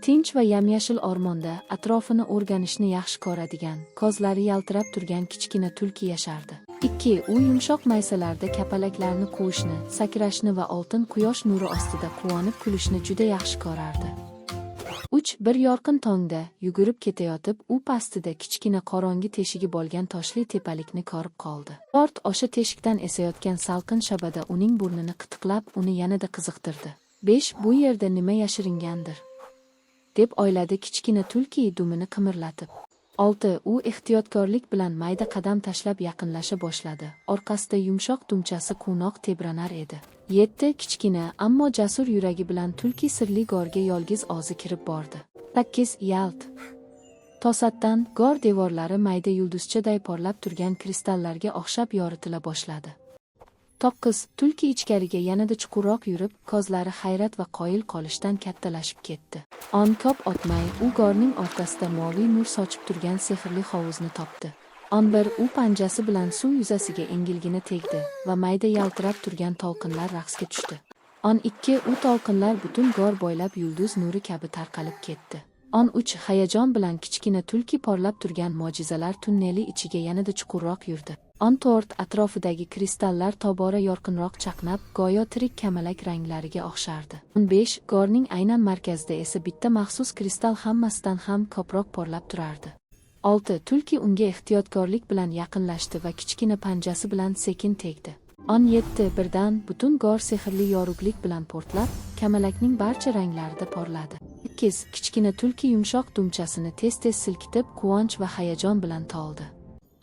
Tinch va yam-yashil o'rmonda atrofini o'rganishni yaxshi ko'radigan, ko'zlari yaltirab turgan kichkina tulki yashardi. 2. U yumshoq maysalarda kapalaklarni quvishni, sakrashni va oltin quyosh nuri ostida quvonib kulishni juda yaxshi ko'rardi. 3. Bir yorqin tongda yugurib ketayotib, u pastida kichkina qorong'i teshigi bo'lgan toshli tepalikni ko'rib qoldi. 4. O'sha teshikdan esayotgan salqin shabada uning burnini qitiqlab, uni yanada qiziqtirdi. 5. Bu yerda nima yashiringandir, deb o'yladi kichkina tulki dumini qimirlatib. 6. U ehtiyotkorlik bilan mayda qadam tashlab yaqinlasha boshladi. Orqasida yumshoq dumchasi quvnoq tebranar edi. 7. Kichkina, ammo jasur yuragi bilan tulki sirli go'rga yolg'iz o'zi kirib bordi. 8. Yalt. To'satdan go'r devorlari mayda yulduzchaday porlab turgan kristallarga o'xshab yoritila boshladi. 9. Tulki ichkariga yanada chuqurroq yurib, ko'zlari hayrat va qoyil qolishdan kattalashib ketdi. 10. Ko'p o'tmay, u go'rning o'rtasida moviy nur sochib turgan sehrli hovuzni topdi. 11. U panjasi bilan suv yuzasiga engilgina tegdi va mayda yaltirab turgan to'lqinlar raqsga tushdi. 12. U to'lqinlar butun go'r bo'ylab yulduz nuri kabi tarqalib ketdi. 13. Hayajon bilan kichkina tulki porlab turgan mo'jizalar tunneli ichiga yanada chuqurroq yurdi. 14. Atrofidagi kristallar tobora yorqinroq chaqnab, go'yo tirik kamalak ranglariga o'xshardi. 15. Go'rning aynan markazida esa bitta maxsus kristal hammasidan ham ko'proq porlab turardi. 6. Tulki unga ehtiyotkorlik bilan yaqinlashdi va kichkina panjasi bilan sekin tegdi. 17. Birdan butun go'r sehrli yorug'lik bilan portlab, kamalakning barcha ranglarida porladi. 8. Kichkina tulki yumshoq dumchasini tez-tez silkitib, quvonch va hayajon bilan to'ldi.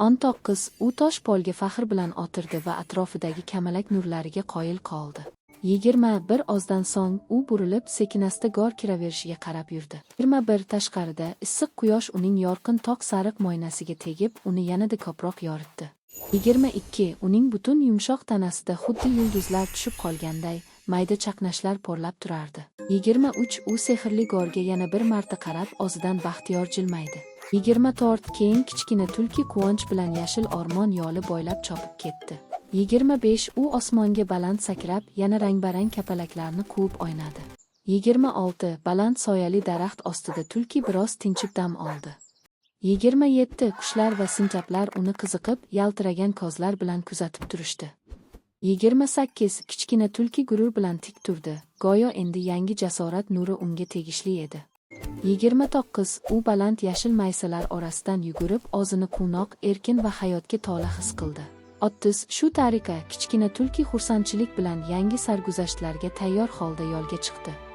19. U tosh polga faxr bilan o'tirdi va atrofidagi kamalak nurlariga qoyil qoldi. 21. Ozdan so'ng u burilib, sekinasta go'r kiraverishiga qarab yurdi. 21. Tashqarida issiq quyosh uning yorqin toq sariq mo'ynasiga tegib, uni yanada ko'proq yoritdi. 22. Uning butun yumshoq tanasida xuddi yulduzlar tushib qolganday mayda chaqnashlar porlab turardi. 23. U sehrli go'rga yana bir marta qarab, o'zidan baxtiyor jilmaydi. 24. Keyin kichkina tulki quvonch bilan yashil o'rmon yo'li bo'ylab chopib ketdi. 25. U osmonga baland sakrab, yana rang-barang kapalaklarni quvib o'ynadi. 26. Baland soyali daraxt ostida tulki biroz tinchib dam oldi. 27. Qushlar va sincaplar uni qiziqib, yaltiragan ko'zlar bilan kuzatib turishdi. 28. Kichkina tulki gurur bilan tik turdi, go'yo endi yangi jasorat nuri unga tegishli edi. 29. U baland yashil maysalar orasidan yugurib, o'zini quvnoq, erkin va hayotga to'la his qildi. 30. Shu tariqa kichkina tulki xursandchilik bilan yangi sarguzashtlarga tayyor holda yo'lga chiqdi.